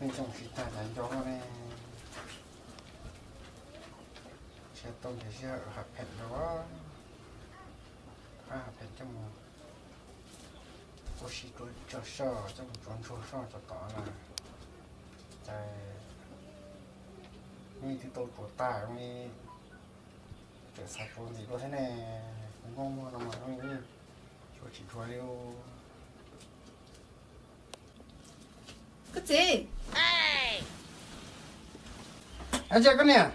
Coj mus siv tag cas nco ne. Tsis tau nrhiav sij hawm hav phem rau, qab hav phem coj mus ua si tsuav tso soj, coj mus tsuav ntsuag soj tso tod na. Cas me twb tau tsuav tag me, tseem xav tsuav ntxiv dua thiab ne. Kuv muaj muaj no mas me, tsuav tsis tsuav li. Koj txiv, a, koj niam,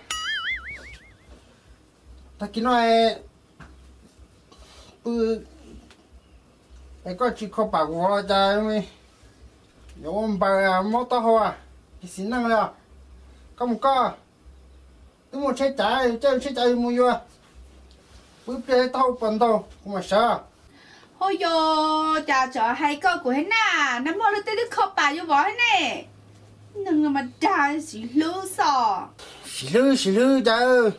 tag kis no pw es koj tsis kho pam kuv vov los cas, yuav ua npaws mob taub hau, tsis xis neej li os. Koj mus koj, twb muaj tsheb cav, caij tsheb cav mus yuav, pw ib pliag taub hau puas ntaug kuv mam sawv. Ho yog cas tseem hais koj kuv thiab na, nag hmo luag tej twb kho pam yuav vov thiab ne. Neeg no mas dag siv hlwb xwb. Siv hlwb siv hlwb cas,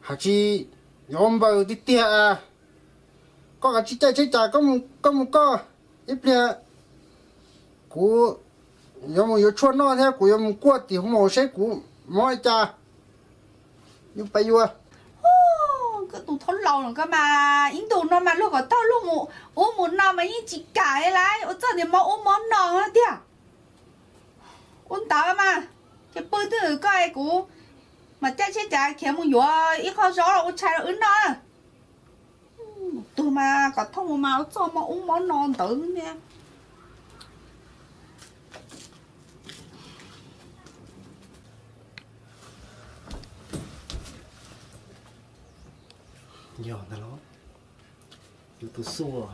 hais tsis yuav ua npaws tiag tiag. Koj kav tsij caij tsheb cav, koj mus koj, ib pliag kuv yuav mus yuav tshuaj noj thiab kuv yuav mus kuaj tim hoo maum seb kuv mob li cas, yuav pab yuav. Koj tus thaub laus no koj mas, ib ntus no mas luag kom tau luag mus ub mus no mas yeej tsis kam li lauj, ua txoj niag mob ub mob no tiag. Ua ntawd mas, ces pw twj ywm koj es kuv mam caij tsheb cav khiav mus yuav ib qho zaub los ua tshais rau wb noj. Tus mas kom thooj mus mas ua txoj mob ub mob no ntawd ne. Yog ntag lauj, yus tus xuj,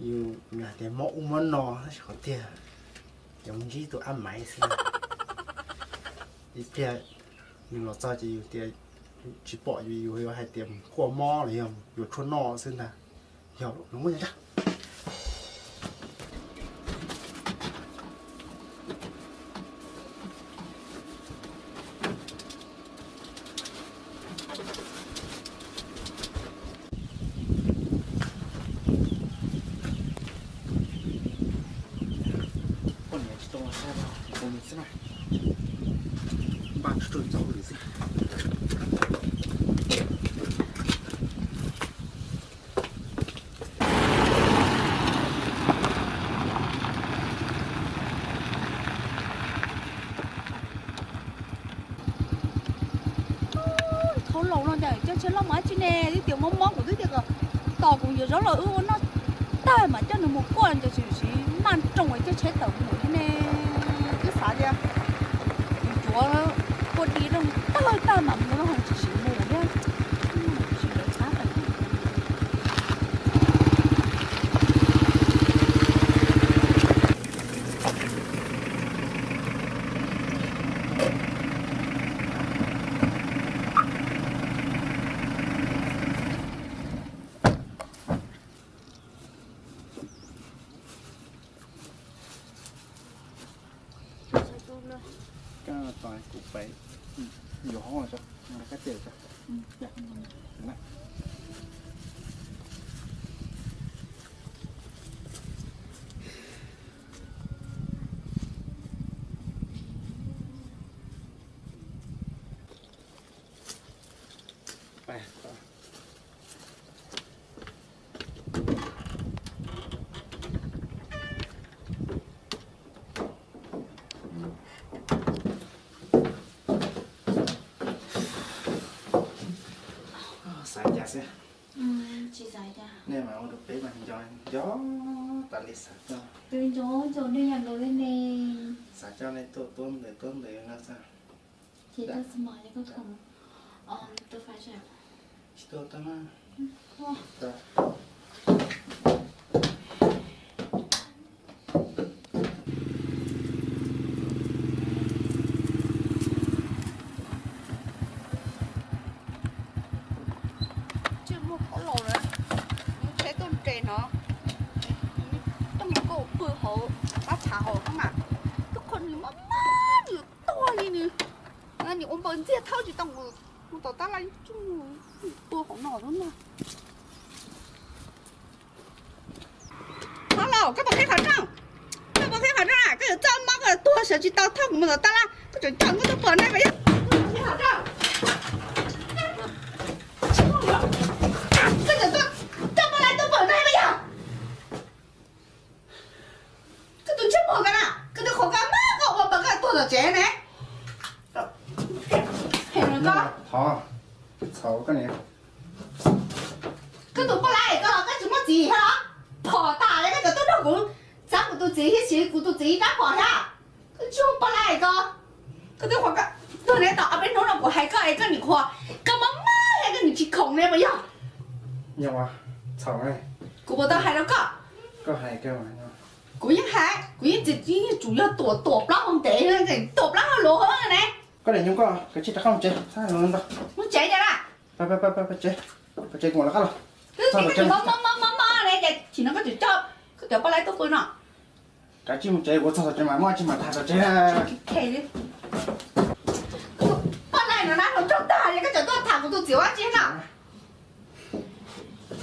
yus hais tias mob ub mob no tab sis qhov tiag yus mus ntsib tus ab maiv xwb. Ib pliag yus los txog ces yus tias tsis pom yus, yus yuav hais tias mus kuaj mob los yog yuav tshuaj noj xwb ntag. Yog lawm, nws muab yog tsag. Poj niam tsis tau los txog, tus me xwb na, npaj tsuj tsuag cov lwm xwb. Thaub laus no cas caij tsheb loj mas dab tsi ne, twb tias mob mob kuv twb tias kom tos kuv yuav zaub los wb ua noj tag mas coj nws mus kuaj, cas tsis siv maj nroos caij tsheb tawm mus thiab ne. Twb xav tias kuv cuav kua di rooj tawg tag mas mus no tsis siv mus thiab. Tsis lawv thab tag. Koj tos kuv pais yuav hauv tso, koj tes tso. Xav cas xwb. Tsis xav cas. Nej mas ua rau peb mas nco nco tas li xav tuaj. Peb nco nco nej yam nkaus li ne. Xav coj nej tuaj tuab ntws tuab ntws no xwb. Ces tau xav mas li koj khoom. Tsis tuaj tau na. Tsis muaj qhov laus lawm, mus tsheb tuaj nres no, tooj koj pw hauv qab tshav hauv xwb mas, tus qhov nws mob mob nws tuag li nws, nws ua npaws ntxiag thawb tsis tau nkaus, mus tom tab laj tsuj pw hauv no xwb na. Thaub laus, koj puas qhib qhov rooj? Koj puas qhib qhov rooj na? Koj yuav txaj muag Tsis tau thauj kuv mus tom tab laj, koj tseem coj nkauj tuaj pom neeg mas yog. Koj tseem coj poj laib tuaj pom neeg mas yog. Koj tus ntsej muag ko na, koj twb qhuas koj mas koj ua pas koj tuag tom tsev ne. Koj tus poj laib ko los koj tsis muaj txiv thiab los? Phom tas li koj tseem tuaj nrog kuv txav kuv tus txiv thiab siv kuv tus txiv rab phom thiab. Koj tsis muaj poj laib ko, koj twb qhuas koj tuag ne. Tau ob peb hnub no kuv hais koj es koj nim qhuas, koj mob mob es koj nim tsis khoom ne puas yog? Kuv puas tau hais rau koj? Kuv yeej hais, kuv yeej tsis, yeej tsum yog tuam tuam plaub hau ntev, tuam plaub hau luav ne. Koj niam nyuj koj kav tsij rov qab mus tsev, mus tsev cas na. Tsev, tsev kuv mam rov qab los. Mob mob mob mob ne, cas chim no koj tseem coj koj cov poj laib tuaj pw no? Kav tsij mus tsev, kuv txog tom tsev mas muab tsis mam tham tom tsev. Poj laib no na hluas nraug tag li koj tseem tuaj tham kuv tus txiv ua tsi no?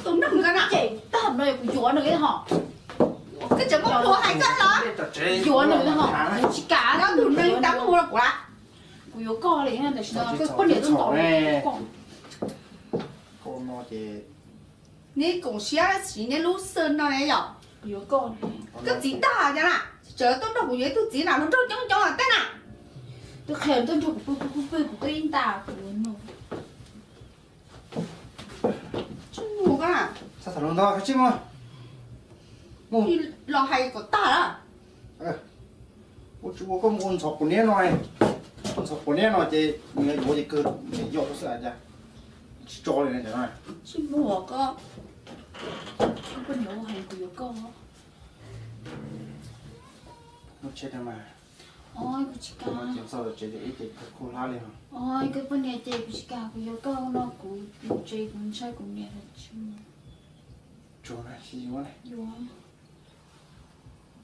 Tus neeg ko na, tag no kuv yuav nws ho. Koj tseem muab kuv hais koj los? Yuav nws ho, tsis kam no tus neeg tab mus rau kuv la. Kuv yuav koj li tam sim no koj poj niam tuaj ntaus koj. Neb koom siab siv neb lub xwb no ne yom. Koj txiv tag cas na, tseem tuaj nrog kuv yuav ib tug txiv na, hluas nraug coob coob tej na. Twb qhia tuaj nrog kuv pw pw pw, kuv twb ib nta kuv no. Tsis mus koj na. Txhob tham lus ntau, kav tsij mus. Los hais kom tag lawm. Ua tsis ua koj mus ua ntxhov quav niab no, ua ntxhov quav niab no ces nws yuav ces kawg niam yau xwb cas tsis tso li no. Tsis muaj koj, koj poj niam hais kuv yuav koj. Muaj tsheb mas. Oj, kuv tsis kam. Ces txog tsev ces ib ces khuj hlab li. Oj, koj poj niam ces kuv tsis kam, kuv yuav koj no kuv mus tsev kuv ntshai kuv niam tsis mus. Tsuag na, tsis yuav na.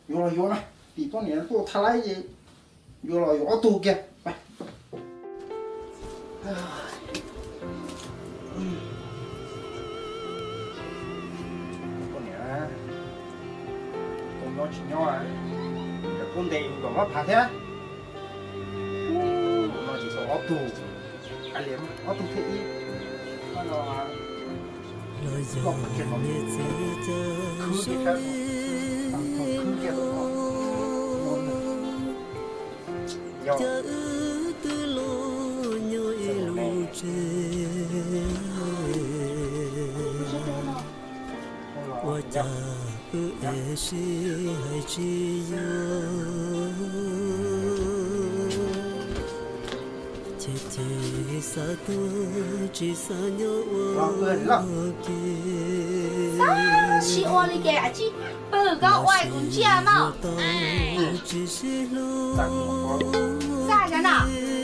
Yuav los yuav na, tim poj niam tuaj thab laib ces yuav los yuav ob tug kiag. Poj niam, koj nyob tsis nyob, koj ntes kom vab phav thiab. No tsis tau ob tug, hais li ob tug thiab ib. Los yog niam txiv cawm seev, cawm wb twb los nyob ib lub tsev, ua cas wb ev sib hais tsis yuav. Ces ces xav tuag tsis xav nyob ua ke. Xav sib ua li ces tsij pw koj ua kuv ntsia mog. Tsis sib hlub, xav na,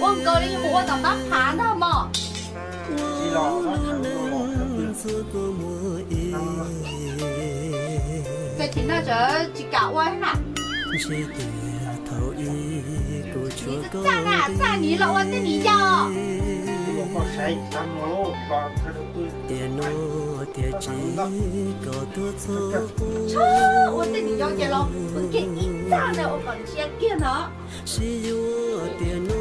ua nkaus li yus mus ua tom qab phav ntag mog. Koj tsis no tseem tsis kam ua thiab na. Ntshe tias thaum ub kuv tshuav koj txaj na, txaj nim los ua tej niam yau. Tiam no tiam tsis kom tuaj txog qub. Ua tej niam yau ces los pw kiag ib txaj na ua kom ntsia kiag no. Sib yuav tiam no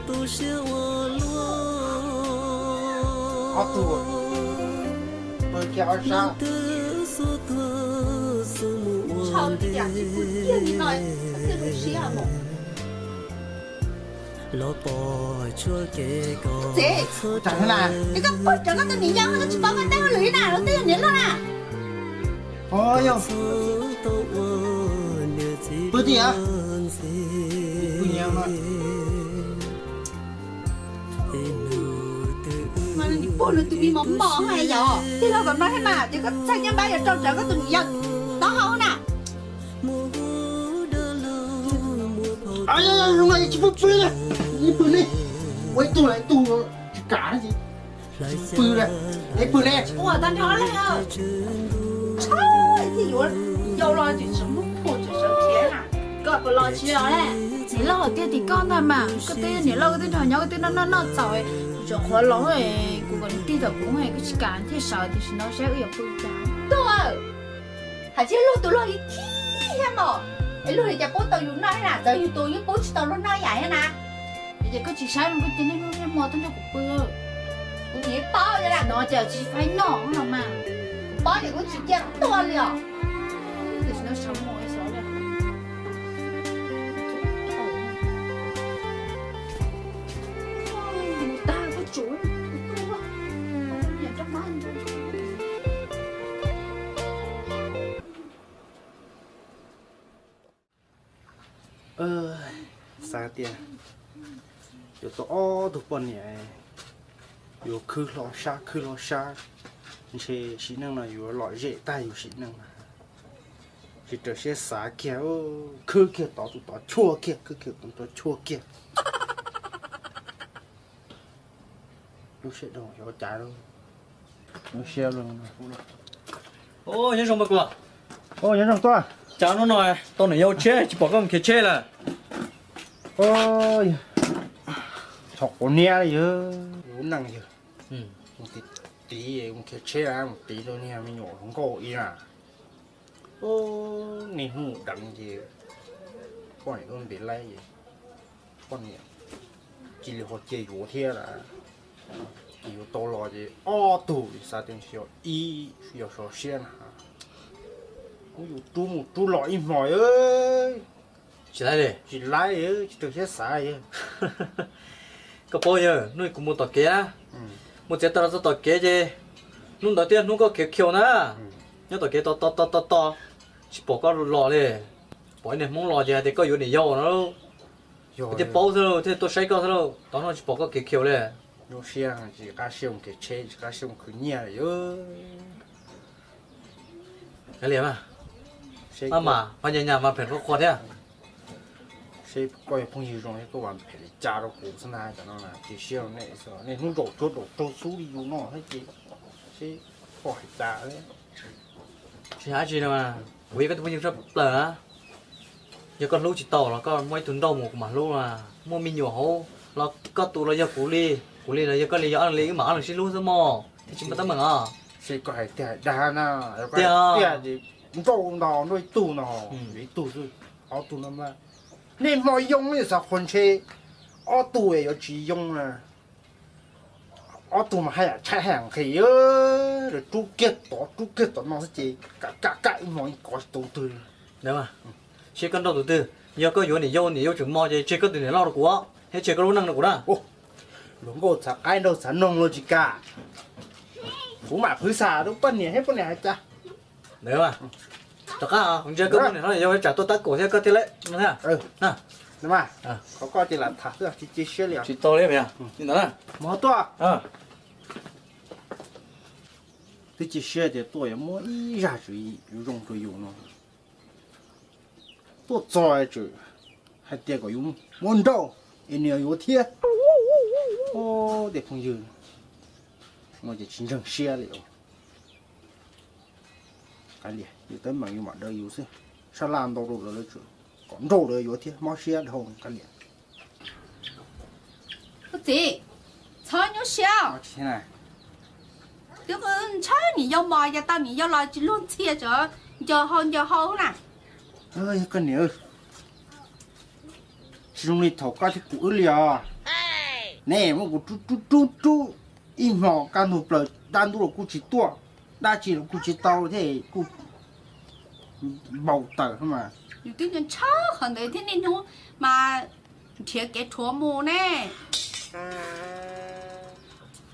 tu siab ua luaj. Ob tug pw kiag ob sab. Twb xub tuag xub mus ua ntej. Los pom tsuas kev kom txhob tseem na. Koj pw tseem koj tus niam yau, koj tsis paub koj tej hauj lwm na, los twb yog niam loj na. Pw tiag. Puag nws tus me mos mos hais yom, tig los tom no thiab mas ces koj txhais nyob npab yuav rau tsam koj tus niam yau taub hau na. Tsis pub pw li, ib pw li, ua ib tug los ib tug tsis kam li. Pw li, pw li. Ua tag nrho li. Txhob thiaj yuav yau los tsis muaj phom tsis sawv khiav na. Koj puas los tsis los li? Niam loj tiag tim koj ntag mas, koj twb niam loj koj twb nrog nyob koj twb noj noj noj txaus, tseem qhuav los kuv kom nws tig tom kuv koj tsis kam thiaj sawv tiam sis no saib wb yuav pw cas. Tuaj, hais tsis luag tus luag li thiab mos. Ib lub hlis cas pub tau yus noj thiab na, txawm yus tus yeej pub tsis tau luag noj ib yam thiab na. Ces koj tsis saib los koj cia niaj hnub niaj hmo tuaj nrog kuv pw. Kuv nim paub li na, no ces tsis faib noj los mas. Kuv paub ces kuv tsis cia tuaj li os. Tam sim no sawv mus xyov li. Mus tag koj tsum. Xav tias yuav tau ob tug poj niam, yuav khwb hlo sab khwb hlo sab, ntshe sim neej no yuav lom zem tag yus sim neej na. Tsis raws siab xav kiag, khwb kiag tod tus tod chua kiag, khwb kiag tus tod chua kiag. Lub siab dhau xyov cas lub siab. Nyob zoo mas kuv. Nyob zoo tuaj. Cas hnub no tau niam yau tsheb tsis pom koj mus khiav tsheb lawm? Txhom quav niab li yog lub neej yog. Mus tiv tiv mus khiav tsheb mus tiv rau niag me nyuam hluas nkauj ib na. Niaj hnub deev ces poj niam lub npe laib ces poj niam cia li ho cia yuav thiab lawm. Ces yuav tau los ces ob tug xav tias yog ib yog sov siab na. Muab yus rub mus rub los ib hmos tsis laib li, tsis laib, tsis raws siab xav. Koj paub yog hnub kuv mus tom kev na, mus txiav taws los txog tom kev ces hnub ntawd thiab hnub koj khiav khiav na, nyob tom kev tos tos tos tos tos tsis pom koj los li. Pom ib niag Hmoob los ces hais tias koj yuav niam yau no. Thiaj paub xwb lauj, thiaj tuaj saib koj xwb lauj, tos no tsis pom koj khiav khiav li. Lub siab tsis qab siab mus khiav tsheb, tsis qab siab mus khwv nyiaj li. Kav liam mas, mas pha nyas nyas mas phem qhuav qhuav thiab. Seb koj yog phooj ywg zoo thiab koj vam phem li cas rau kuv xwb na, cov no na cia siab rau nej xwb, nej hnub zaum cuab zaum raug xub li yus no thiab ces seb koj hais cas thiab. Tsis hais dab tsi no, kuv yog koj tus phooj ywg tshaj plaws na. Yog koj hlub tsis tau los koj muab ib tug nrauj mus kuv mam hlub na. Muaj me nyuam hauv los koj tus los yog kuv li, kuv li los yog koj li, yog ob leeg li wb mam ob leeg sib hlub xwb mog, thiaj tsis muaj teeb meem os. Seb koj hais tiag hais dag na, tiag tiag ces nrauj ntau nrauj ib tug no, ib tug xwb, ob tug no mas nej hmo yoo xav qhuas ntshe ob tug yuav tsis yoo na. Ob tug mas haj yam tshaib haj yam nqhis, rub kiag tod rub kiag tom no xwb ces kam kam kam ib hmo yeej kov tsis tau twg li. Seb koj nrauj tus twg, yog koj yuav niam yau, niam yau tseem mos ces tseg koj tus niam loj rau kuv thiab tseg koj lub neej rau kuv na. Hluas nkauj txhav qaib nraug txhav noog los tsis kam. Kuv mam phwv xam rau poj niam thiab poj niam hais cas. Rov qab, kuv ntsia koj poj niam no yog tsam tuaj tab kaum thiab koj thiaj li no thiab. Qhov koj ces lam tham xwb, tsis cia siab li. Tsis tau li, li ntawd na. Mus tuaj. Twb cia siab tias tuaj yuav muab ib zaj tswv yim zoo rau yus no. Tuaj txog tseem hais tias kom yus muab nrauj es nws yuav thiab. Tej phooj ywg no ces tsis ntseeg siab li. Kav liam, yus teeb meem yus mam daws yus xwb. Sab laj ntau rau lawv, lawv tseem kom nrauj lawv yuav thiab, mob siab dhau, kav liam. Koj txiv, txhob nyuaj siab. Twb ntshaw niam yau mos, yav tau niam yau los tsis luag ntxhi, tseem nco hau nco hau na. Koj niam, tsis zoo li thaum koj thiab kuv wb li os. Nej muab kuv rub rub rub rub ib hmos kaj ntug plaws, dab ntub los kuj tsis tuaj, dab tsi los kuj tsis tau thiab kuj npau taws mas. Yus twb ntshaw qhov ntawd thiab niaj hnub mas nrhiav kev rhuav mus ne.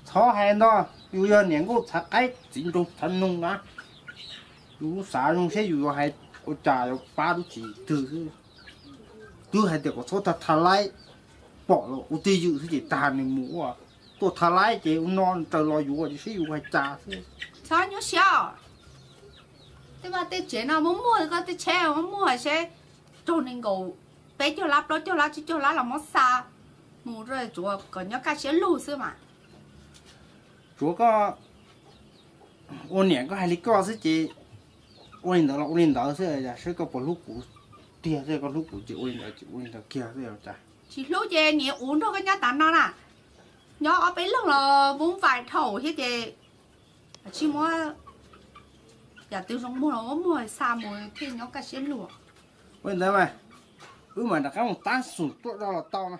Txhob hais ntau, yus yog niam nkauj txhav qaib txiv nraug txhav noog na. Yus xav zoo seb yus yuav hais ua cas yuav pab tub tsis twg xwb. Twb hais tias kom txhob tag tha laib, pom los ua twj ywm xwb ces tag nws mus ua. Tuaj tha laib ces ua no raws los yuav ces seb yus hais cas xwb. Txhob nyuaj siab. Tej vaj tej tsev no muaj muag, koj tej tsheb muaj muag seb raug nees nkaum peb caug lab plaub caug lab tsib caug lab los muab xa mus, tsuav kom nyob kaj siab lug xwb mas. Tsuav koj ua niam koj hais li koj xwb ces ua li ntawd los ua li ntawd xwb, seb koj puas hlub kuv tiag, koj hlub kuv ces ua li ntawd ces ua li ntawd kiag xwb cas. Tsis hlub ces niam ua nrog koj nyob tav no na, nyob ob peb leeg los voob vais dhau thiab ces tsis muab yam twg zoo muag los muab muag xa mus thiaj nyob kaj siab lug. Ua li ntawd mas wb mam rov qab mus tab xum tuaj zog los tau na.